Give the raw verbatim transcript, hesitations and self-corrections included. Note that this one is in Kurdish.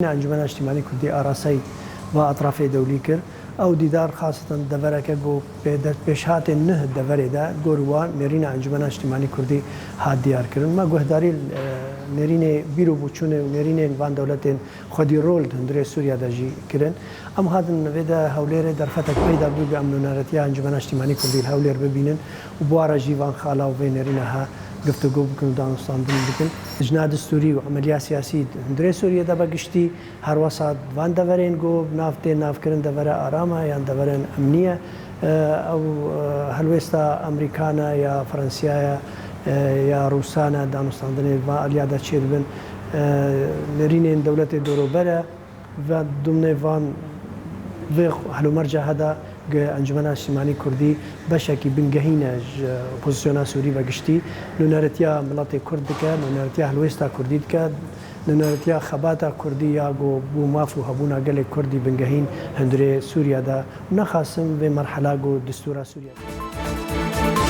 Encûmena Niştimanî Kurdî arasayî va etrafê dewlî kir. Ew dîdar xaseten devereke ku pê-, de-, pêşhatên nuh deverê de gor wan nêrîna Encûmena Niştimanî Kurdî hat diyar kirin. Me guhdarî, e, nêrînê bîr û boçûnê û nêrînên van dewletên xwedî rol di hundirê Sûriya de jî kirin. Em hatin vê de Hewlêrê derfetek peyda bû ku em nûneretiya Encûmena Niştimanî Kurdî li Hewlêr bibînin û bi wan re jî van xala û vê nêrîna he guftûgû bikin û danûstandin bikin. Lijna distûrî û emeliya siyasî di hundirê Sûriyê de be giştî, her wesa di van deverên ku bi nav tên navkirin devere aram e yan deverên emnî ye, e, ew, e, helwêsta Amerîkan e ya Fransiya ye, e, ya Rûsan e, danûstandinê di van aliya de çêdibin, e, nêrînên dewletê dorûber e. Ve dimnê van vê helûmerca heda ku Encûmena Niştimanî Kurdî beşekî bingehîn e ji opozisyona Sûrî ve giştî. Nûneretiya miletê Kurd dike, nûneretiya helwêsta Kurdî dike, nûneretiya xebata Kurdî ya ku bo maf û hebûna gelê Kurdî bingehîn hundirê Sûriya de û nexasim vê merhela ku distûra Sûriya de.